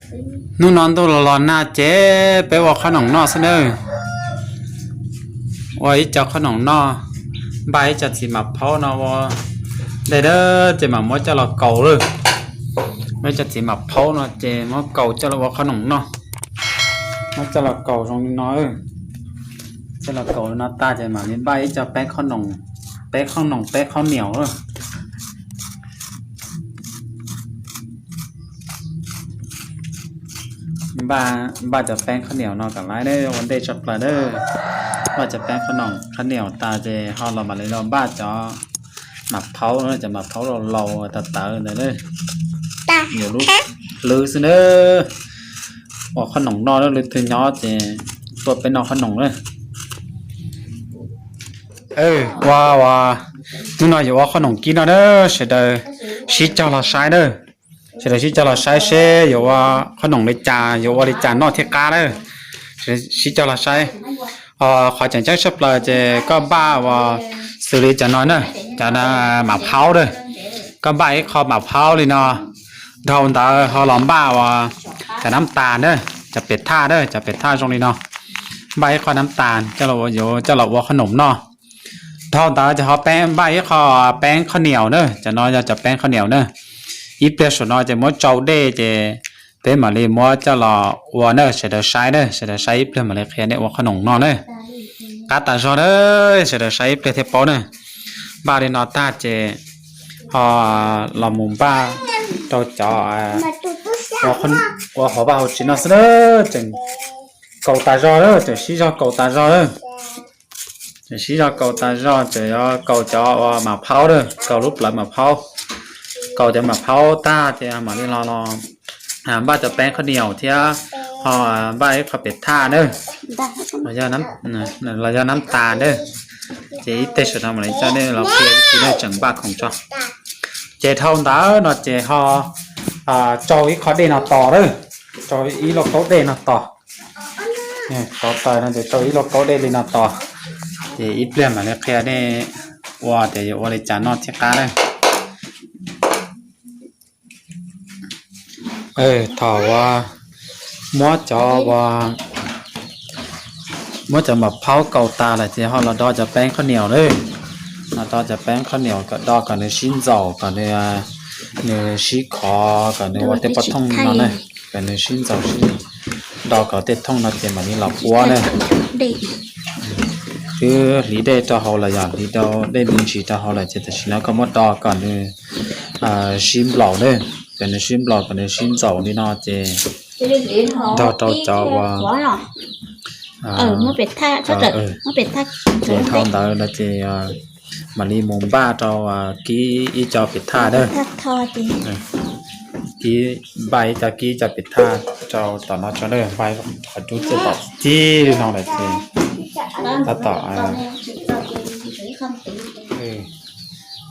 Hnub no ntuj los los nag ces peb ua qhob noom noj xwb nawb. Ua ib co qhob noom noj, npaj ib co txiv mam phaub no ua dej dawb ces mam muab coj los kaus lawm. Muab ib co txiv mam phaub no ces muab kaus coj los ua qhob noom noj. Muab coj los kaus zoo li no. Coj los kaus li no tag ces mam li npaj ib co peb qhob noom, peb qhob noom peb qhob niam lawm. Npaj cov peeb qhob niam no kom laiv ua ntej tshaj plaws nawb. Npaj cov peeb qhob noom qhob niam tas ces ho los mam li los npaj cov mam phaub, cov mam phaub laus laus tawv tawv ntawd, nws lub hlwb xwb nawb. Ua qhob noom noj, lwm tus nyob ces tuaj peb noj qhob noom nawb. Ua, ua, hnub no yuav ua qhob noom kib no na, sawv daws sib cog los saib nawb. Sawv daws sib cog los saib seb yuav ua qhob noom li cas, yuav ua li cas noj thiaj qab na. Sib cog los saib. Qhov tseem ceeb tshaj plaws ces koj npaj ua xws li cov no na, cov mam phaub na. Koj npaj ib qho mam phaub li no, dhau ntawd ho los npaj ua cov nab tas na, cov pem thaj na, cov pem thaj zoo li no. Npaj ib qho nab tas coj los ua, yuav coj los ua qhob noom noj. Dhau ntawd ces ho npaj ib qho peeb qhob niam na, cov no yog cov peeb qhob niam na. Ib pliag saum no ces muab tsau dej ces peb mam li muab coj los ua na, sawv daws saib na, sawv daws saib ib pliag mam li qhia nej ua qhob noom noj na. Qab tas zog na, sawv daws saib ib pliag thiaj paub na. Npaj li no tag ces ho los mus npaj rau cov ua hauv vaj hauv tsev no xwb na, tseem kaus tas zog na, tseem sib zog kaus tas zog na. Tseem sib zog kaus tas zog, tseem yuav kaus cov uas mam phaub na, kaus lub plawv mam phaub. Kaus cov mam phaub tag ces mam li los los npaj cov peeb qhob niam thiab ho npaj ib qho pem thaj na, los yog nab tas na. Ces ib teg saum no mam li coj nej los qhia ib txhij nej tseem npaj khoom tso. Ces dhau ntawd no ces ho tsau ib qho dej no tos na, tsau ib lauj kaub dej no tos. Tov taws no ces tsau ib lauj kaub dej li no tos. Ces ib pliag mam li qhia nej ua tias yuav ua li cas noj thiaj qab na. Thaum uas muab cov uas muab cov mam phaub kaus tas lawm ces ho los do cov peeb qhob niam na. Los do cov peeb qhob niam kom do kom nws sib ntxaus, kom nws, nws sib khov, kom nws ua tej poj thooj no na, kom nws sib ntxaus sib do kom tej thooj no ces mam li los puab na. Twb hliv dej rau hauv lawm, yog hliv dej me ntsis rau hauv lawm ces tam sim no koj muab do kom nws sib nplaum na, kom nws sib nplaum kom nws sib ntxaus li no ces nrog rau cov uas ces dhau ntawd no ces mam li mus npaj rau kib ib co pem thaj na. Kib, npaj ib co kib ib co pem thaj rau tom no tso na, npaj qhov cub cij tom cig li no lawm ces tab tom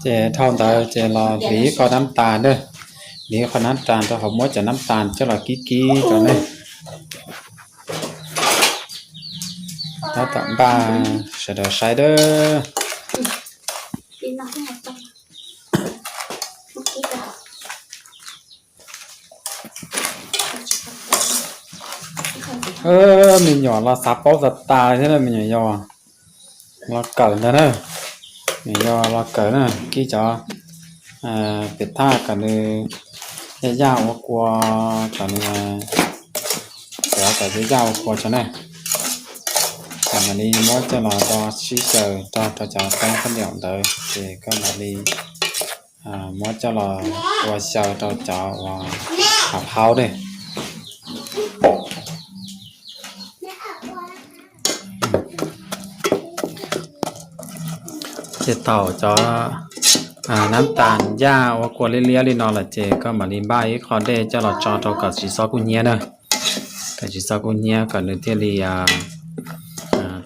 ces dhau ntawd ces los hliv ib qho nab tas na, hliv ib qho nab tas rau hauv, muab cov nab tas coj los kib kib rau na. Tab tom npaj sawv daws saib na. Me nyuam los xav paub tas tas thiab na, me nyuam yaus los kawm ntag na. Me nyuam yaus los kawm na, kib cov pem thaj kom nws yaj yaj ua kua, kom nws, kom yaj yaj ua kua tso na. Ces mam li muab coj los do sib xyaw rau rau cov peeb qhob niam ntawd ces koj mam li muab coj los ua xyaw rau cov uas hav phaub ne. Ces thaum cov nab tas yaj ua kua liab liab li no lawm ces koj mam li npaj ib qho dej coj los tso rau kom tsis txhob kub hnyiab na. Kom tsis txhob kub hnyiab kom nws thiaj li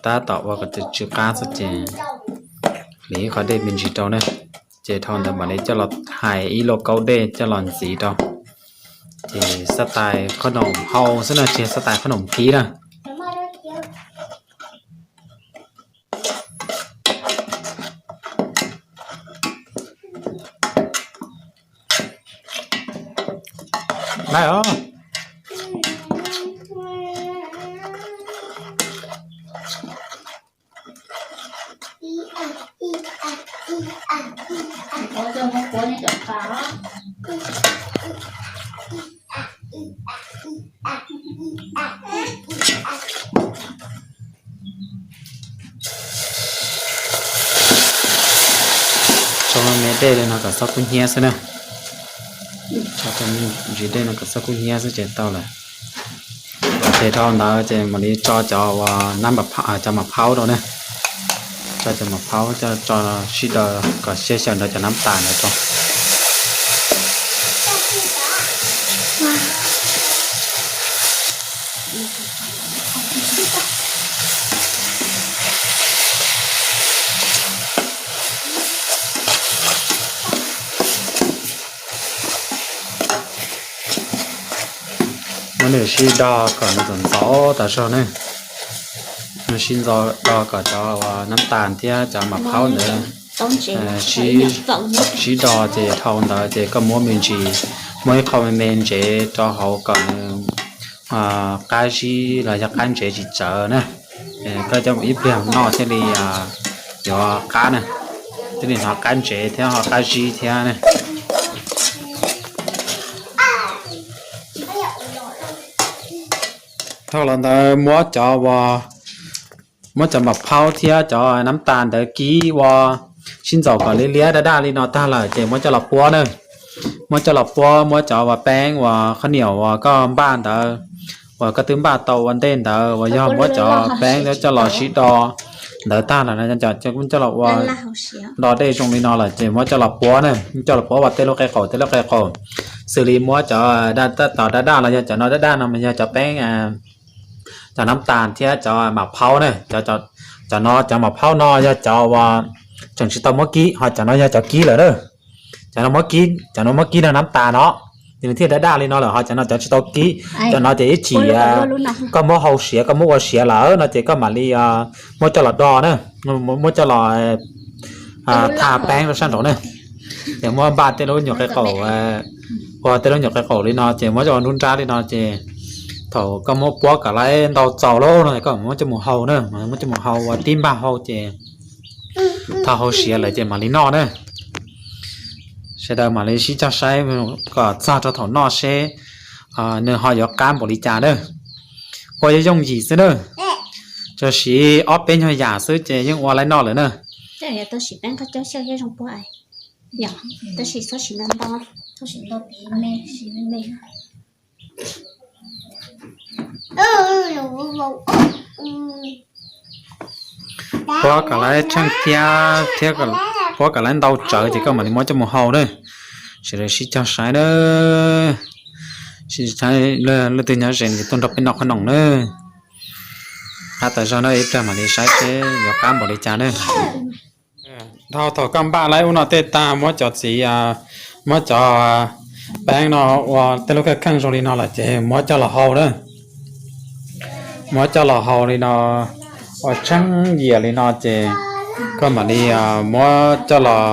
tab tom ua kom tsw qab xwb ces hliv ib qho dej me ntsis rau na. Ces dhau ntawd mam li coj los hais ib lauj kaub dej coj los ntxiv rau. Ces xab tais qhob noom hau xwb na, tsis xab tais qhob noom kib na. Lawm os, Xob kub hnyiab xwb na. Tso rau me ntsis dej no kom xob kub hnyiab xwb ces tau lawm. Ces dhau ntawd ces mam li tso cov uas nab, cov mam phaub rau na. Tso cov mam phaub coj tso sib do kom siab xyaw ntawd cov nab tas ntawd rau. Muab nws sib do kom nws ntxov ntxov tas zog ne. Nws sib ntxov do kom cov uas nab tas thiab cov mam phaub ntawd sib do ces dhau ntawd ces koj muab me ntsis, muab ib qho me me ntsev rau hauv kom nws qab zib los yog qab ntsev tsis tsawv na. Koj coj mus ib pliag noj thiaj li yuav qab na, thiaj li hnov qab ntsev thiab ho qab zib thiab na. Dhau los ntawd muab cov, muab cov mam phaub thiab cov nab tas ntawd kib ua sib ntxaus kom liab liab daj daj li no tag lawm ces muab coj los puab na. Muab coj los puab, muab cov uas peeb uas khaub niam uas koj npaj ntawd, uas koj twb npaj tau ua ntej ntawd uas yog muab cov peeb coj los sib do ntawd tag lawm no, coj los ua do dej zoo li no lawm ces muab coj los puab na, coj los puab ua tej lub qe qaum tej lub qe qaum, xws li muab cov tab tom daj daj los yog cov no daj daj no mas yog cov peeb, cov nab tas thiab cov mam phaub na. Cov no cov mam phaub no yog cov uas tseem tsis tau muab kib, ho cov no yog cov kib lawm na. Cov no muab kib, cov no muab kib no nab tas no, ces nws thiaj daj daj li no lawm, ho cov no cov tsis tau kib. Cov no ces ib chim koj muab hau siav, koj muab ua siav lawm no ces koj mam li muab coj los do na, muab coj los tha peeb rau sab nraud na. Ces muab npaj tej lub nyuam qe qaum, ua tej lub nyuam qe qaum li no ces muab coj ua nruab nrab li no ces thaum koj muab puab kom lawv ntau txaus lawm no koj muab coj mus hau na, muab coj mus hau ua tib npag hau ces thaum hau siav lawm ces mam li noj na. Sawv daws mam li sib cog saib kom txog rau thaum noj seb nws ho yuav qab npaum li cas na. Ua yooj yooj yim xwb na, tsuas siv ob peb nyuag yam xwb ces yeej ua laib noj lawm na. Puab kom lawv tsheej kiab thiab puab kom lawv ntau tsawv ces koj mam li muab coj mus hau na. Sawv daws sib cog saib na, sib saib leej twg nyob ze ces tuaj nrog peb noj qhob noom na. Qab tas zog na, ib pliag mam li saib seb yuav qab npaum li cas na. Dhau thaum koj npaj laib ub no tej tag muab cov txiv, muab cov peeb no ua tej lub kheej kheej zoo li no lawm ces muab coj los hau na. Muab coj los hau li no, ua tsheej yias li no ces koj mam li muab coj los,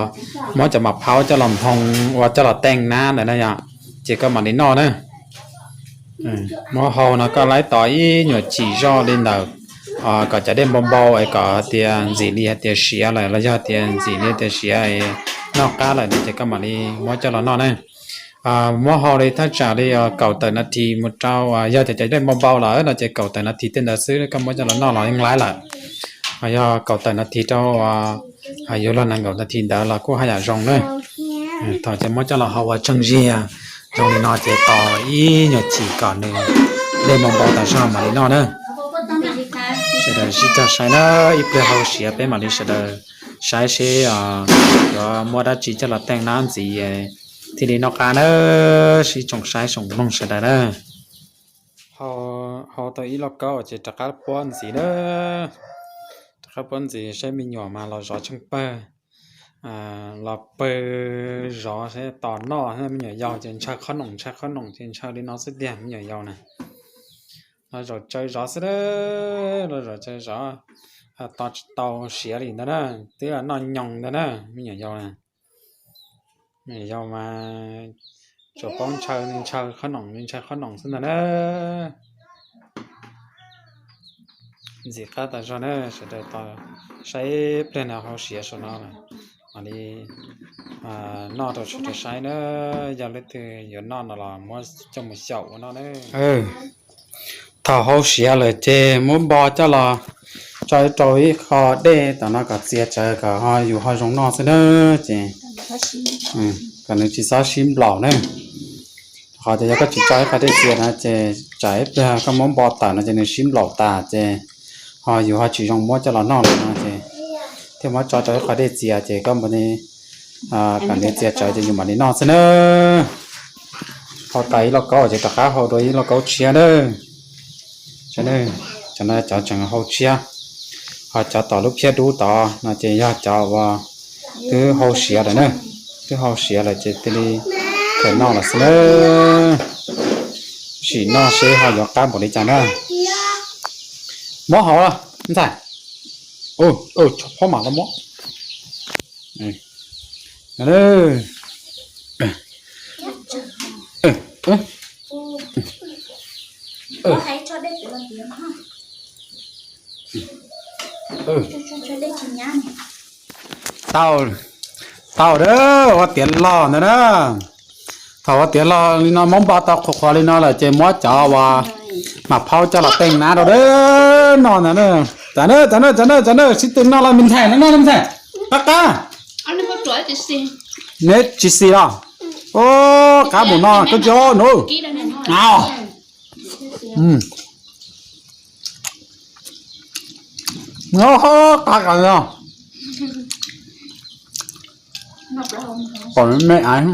muab cov mam phaub coj los nphoo ua coj los teej nab ntawd na yom, ces koj mam li noj na. Muab hau no koj laib tos ib nyuag chim zoj li ntawm kom cov dej npau npau es kom hais tias ntxim li hais tias siav lawm los yog tias ntxim li tias siav noj qab lawm no ces koj mam li muab coj los noj na. Muab hau li thaj tsam li kaum tawm nas this mus rau, yog tias cov dej npau npau lawm no ces kaum tawm nas this tej ntawd xwb koj muab coj los noj los yeej laib lawm. Yog kaum tawm nas this rau yuav luag nees nkaum nas this ntawd los kuj haj yam zoo na. Thaum ces muab coj los hau ua tsheej ziag zoo li no ces tos ib nyuag chim kom nws dej npau npau tas zog mam li noj na. Sawv daws sib cog saib na, ib pliag hau siav peb mam li sawv daws saib seb yuav muab dab tsi coj los teej nab ntxiv thiaj li noj qab na. Sib tsoom saib tsoom mloog sawv daws na. Hau tau ib lauj kaub ces rov qab puab ntxiv na. Rov qab puab ntxiv saib me nyuam mas los zov tsheej pawg, los pw zov saib tos noj. Me nyuam yaus ces ntshaw qhob noom, ntshaw qhob noom ces ntshaw li no xwb tiag me nyuam yaus na. Los zaum tsawv zov xwb na, los zaum tsawv zov, tos tsis tau siav li ntag na, twb noj nyoos ntag na me nyuam yaus na. Me nyuam yaus mas tsuas paub ntshaw, ntshaw qhob noom, ntshaw qhob noom xwb ntag na. Ntxim qab tas zog na, sawv daws tos saib ib pliag no hau siav saum no mam li noj rau sawv daws saib na. Yog leej twg yuav noj no los muab coj mus xyaum ua noj na. Thaum hau siav lawm ces muab npo coj los tso rau ib qho dej tom no kom txias tsawv kom ho yus ho zoo noj xwb na. Ces Kom nws tsis txhob sib nplaum na. Qhov tias yog koj tsis tso ib qho dej txias no ces tsam ib pliag koj muab npo tawm no ces nws sib nplaum tas ces ho yus ho tsis zoo muab coj los noj lawm no ces thiaj muab tso rau ib qho dej txias ces koj mam li, kom nws txias tsawv ces yus mam li noj xwb na. Hau tas ib lauj kaub ces rov qab hau dua ib lauj kaub tshiab na. Cov no cov tseem hau tshiab, ho cov tom lub phiab dub tod no ces yog cov uas twb hau siav lawm na, twb hau siav lawm ces thiaj li khaws noj lawm xwb na. Sim noj seb ho yuav qab npaum li cas na. Muab hau ntxhais, tsho phob mam los muab. Tau, tau da, ua tiav los ntawd na. Thaum ua tiav los li no muab npo tau qhuav qhuav li no lawm ces muab cov uas mam phaub coj los teej nab rau da. No ntag na. Tsam na, tsam na, tsam na, tsam na, sib tw noj los me ntxhais, noj los me ntxhais. Qab qab. Neb tsis xis los? Qab mus no koj tsis nub. Qab qab no. Pom me av.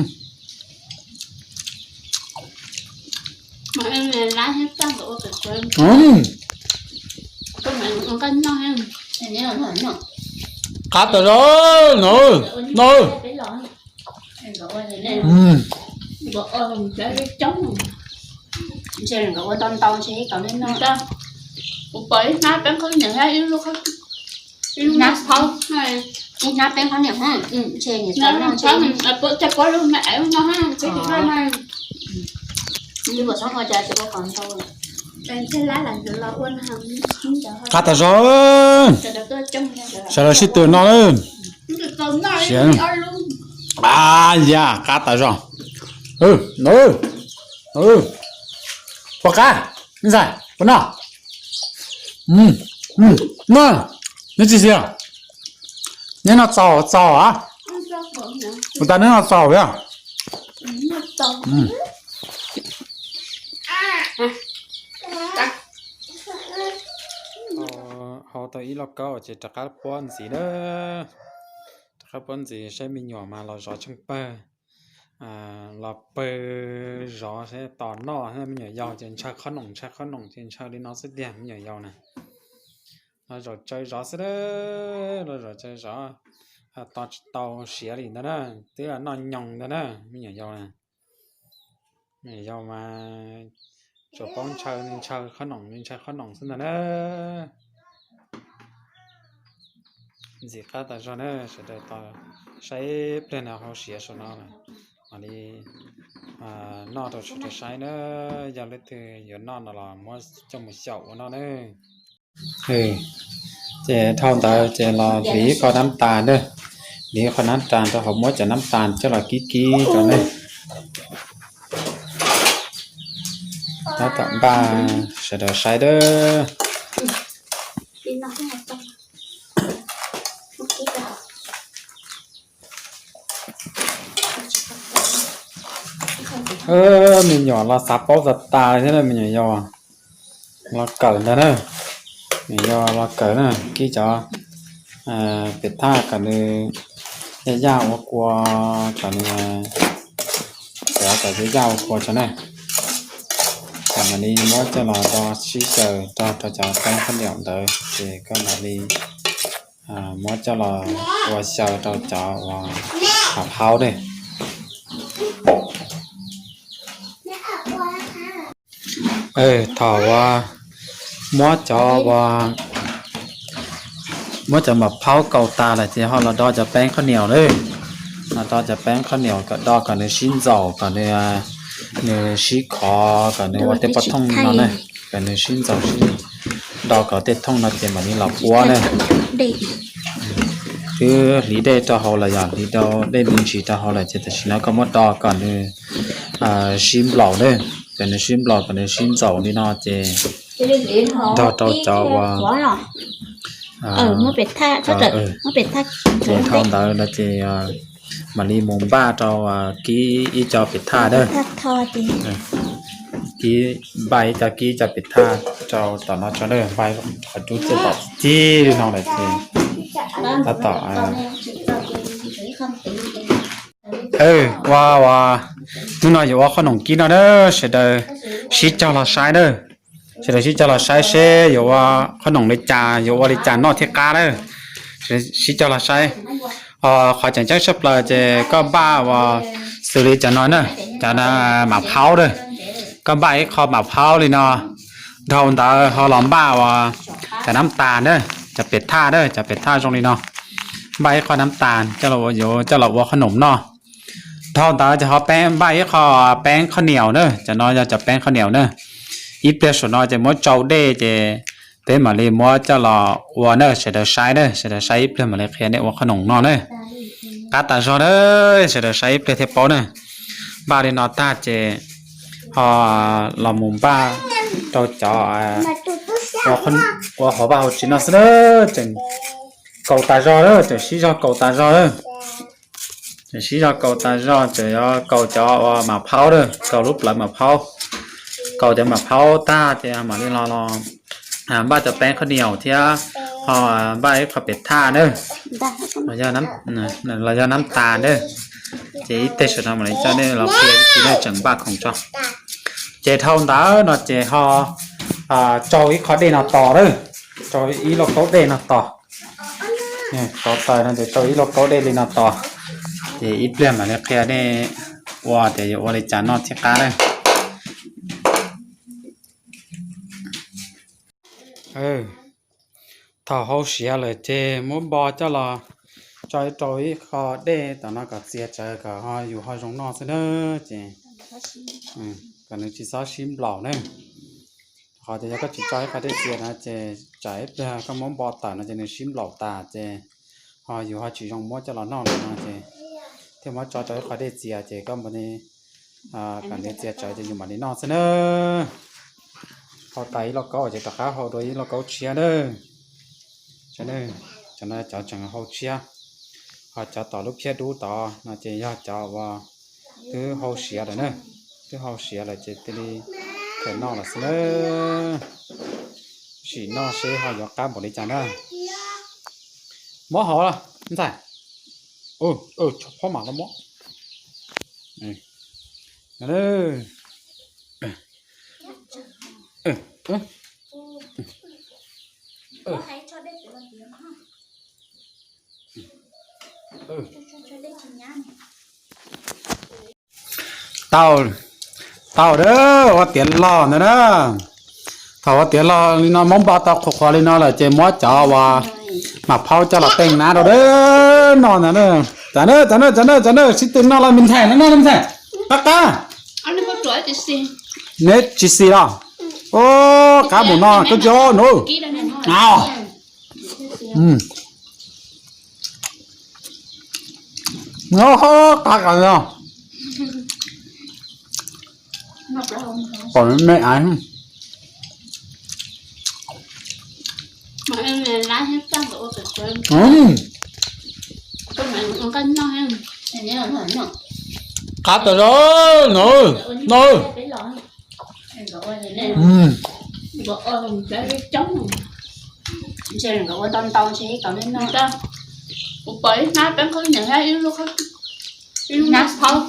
Qab tas zog no. No. Kuv pom ib hnab peeb khaub niam, ib lub, ib hnab peeb khaub niam, ntshe nws txawm noj, txawm puab lub me av no, tsis noj na. Qab tas zog. Sawv daws sib tw noj na. Siav. A ya, qab tas zog. Puas qab? Ntxhais, puas noj? Neb tsis xis, neb noj txaus txaus a? Puas tas neb noj txaus a? Hau tau ib lauj kaub ces rov qab puab ntxiv na. Rov qab puab ntxiv saib me nyuam mas los zov tsheej pawg, los pawg zov saib tos noj. Me nyuam yaus ces ntshaw qhob noom, ntshaw qhob noom ces ntshaw li no xwb tiag me nyuam yaus na. Los zaum tsawv zov xwb, los zaum tsawv zov, tos tsis tau siav li ntag na, twb noj nyoos ntag na me nyuam yaus na. Me nyuam yaus mas tsuas paub ntshaw, ntshaw qhob noom, ntshaw qhob noom xwb ntag na. Ntxim qab tas zog na, sawv daws tos saib ib pliag no hau siav saum no mam li noj rau sawv daws saib na. Yog leej twg yuav noj no los muab coj mus xyaum ua noj na. Ces dhau ntawd ces los hliv qhov nab tas na, hliv qhov nab tas rau hauv, muab cov nab tas coj los kib kib rau ne. Tab tom npaj sawv daws saib dab. Me nyuam los xav paub tas tas li thiab na, me nyuam yaus los kawm ntag na. Me nyuam yaus los kawm na, kib cov pem thaj kom nws yaj yaj ua kua, kom nws, kom yaj yaj ua kua tso na. Kom mam li muab coj los do sib xyaw rau rau cov teeb khaub niam ntawd ces koj mam li muab coj los ua xyaw rau cov uas hav phaub ne. Thaum uas muab cov uas, muab cov mam phaub kaus tas lawm ces ho los do cov peeb khaub niam na. Los do cov peeb khaub niam kom do kom nws sib ntxaus, kom nws, nws sib khov, kom nws ua tej pov thooj no na, kom nws sib ntxaus sib, do kom tej thooj no ces mam li los puab na. Twb hliv dej rau hauv lawm, yog hliv dej me ntsis rau hauv lawm ces tam sim no koj muab do kom nws sib nplaum na, kom nws sib nplaum, kom nws sib ntxaus li no ces nrog rau cov uas, ces dhau ntawd no ces mam li mus npaj rau kib ib co pem thaj na. Kib, npaj ib co kib ib co pem thaj rau tom no tso na, npaj qhov cub txiaj tom txij li no lawm ces tab tom ua, ua, hnub no yuav ua qhob noom kib no na, sawv daws sib cog los saib na. Sawv daws sib cog los saib seb yuav ua qhob noom li cas, yuav ua li cas noj thiaj qab na. Sib cog los saib. Qhov tseem ceeb tshaj plaws ces koj npaj ua xws li cov no na, cov mam phaub na. Koj npaj ib qho mam phaub li no, dhau ntawd ho los npaj ua cov nab tas na, cov pem thaj na, cov pem thaj zoo li no. Npaj ib qho nab tas coj los ua, yuav coj los ua qhob noom noj. Dhau ntawd ces ho peeb, npaj ib qho peeb khoj niam na, cov no yog cov peeb khoj niam na. Ib pliag saum no ces muab tsau dej ces peb mam li muab coj los ua na, sawv daws saib na, sawv daws saib ib pliag mam li qhia nej ua qhob noom noj na. Qab tas zog na, sawv daws saib ib pliag thiaj paub na. Npaj li no tag ces ho los mus npaj rau cov ua hauv vaj hauv tsev no xwb na. Tseem kaus tas zog na, tseem sib zog kaus tas zog na. Tseem sib zog kaus tas zog, tseem yuav kaus cov uas mam phaub na, kaus lub plawv mam phaub. Kaus cov mam phaub tag ces mam li los npaj cov peeb khoj niam thiab ho npaj ib qho pem thaj na, los yog nab tas na. Ces ib teg saum no mam li coj nej los qhia ib txhis na, tseem npaj khoom tso. Ces dhau ntawd no ces ho tsau ib qho dej no tos na, tsau ib lauj kaub dej no tos. Tov taws no ces tsau ib lauj kaub dej li no tos, ces ib pliag mam li qhia nej ua tias yuav ua li cas noj thiaj qab na. Thaum hau siav lawm ces muab npo coj los tso rau ib qho dej tom no kom txias tsawv kom ho yus ho zoo noj xwb na. Ces kom nws tsis txhob sib nplaum na. Qhov tias yog koj tsis tso ib qho dej txias no ces tsam ib pliag koj muab npo tawm no ces nws sib nplaum tas ces ho yus ho tsis zoo muab coj los noj lawm no ces thiaj muab tso rau ib qho dej txias ces koj mam li kom nws txias tsawv ces yus mam li noj xwb na. Hau tas ib lauj kaub ces rov qab hau dua ib lauj kaub tshiab na. Cov no cov tseem hau tshiab, ho cov tom lub phiab dub tod no ces yog cov uas twb hau siav lawm na, twb hau siav lawm ces cia li khaws noj lawm xwb na. Sim noj seb ho yuav qab npaum li cas na. Mob hauv ntxhais, tsho phob mam los mob. Tau, tau a, ua tiav log ntawd na. Thaum ua tiav log li no, muab npo tau qhuav qhuav li no lawm ces muab cov uas mam phaub coj los teej nab rau dawb no ntag. Tsam na, tsam na, tsam na, tsam na, sib tw noj los me ntxhais, noj noj me ntxhais. Qab qab. Neb tsis xis los? Qab mus no koj tsis nuv. Qab qab no. Pom me av. Qab tas zog no. Kuv pom ib hnab peeb khaub ncaws thiab ib lub, ib lub hnab phaub,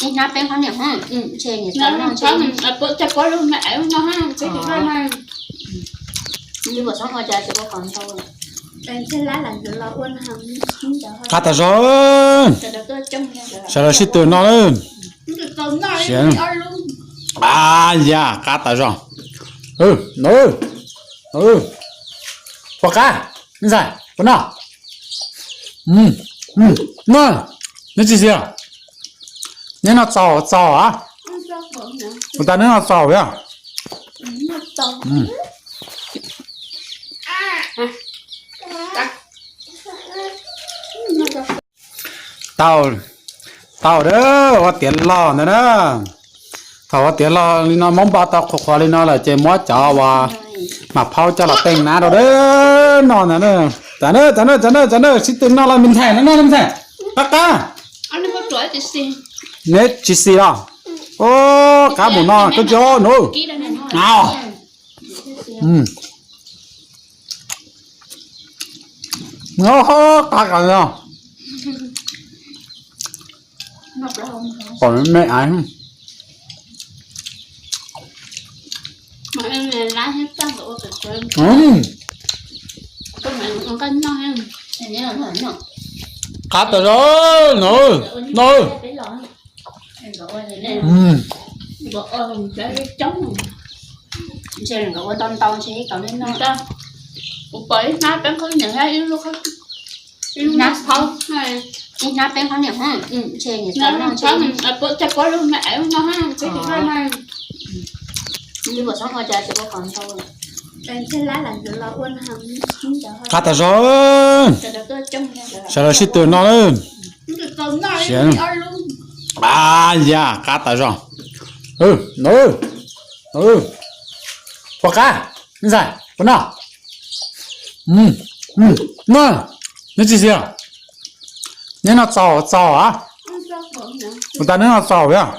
ib hnab peeb khaub ncaws, ib lub hnab phaub, coj puab lub me ev no. Qab tas zog, sawv daws sib tw noj lawm. A ya, qab tas zog. Puas qab, ntxhais, puas noj? Noj, neb tsis xis, neb noj txaus txaus a? Puas tas neb noj txaus a? Tau, tau a, ua tiav log ntawd na. Thaum ua tiav log li no, muab npo tau qhuav qhuav li no lawm ces muab cov uas mam phaub coj los teej nab rau dawb no ntag. Tsam na, tsam na, tsam na, tsam na, sib tw noj los me ntxhais, noj noj me ntxhais. Qab qab. Neb tsis xis los? Ub, qab mus no koj cov nub. Qab qas no. Pom me me aiv. Qab tas zog no, no. Kuv pom ib hnab peeb khaub ncaws thiab ib lub, ib hnab peeb khaub ncaws, ib hnab peeb khaub ncaws, ib hnab peeb khaub ncaws, ib hnab peeb khaub ncaws, qab tas zog. Qab tas zog. Sawv daws sib tw noj lawm. Ab ya, qab tas zog. Puas qab? Ntxhais, puas noj? Noj, neb tsis xis? Neb noj txaus txaus a? Ua tas neb noj txaus yog?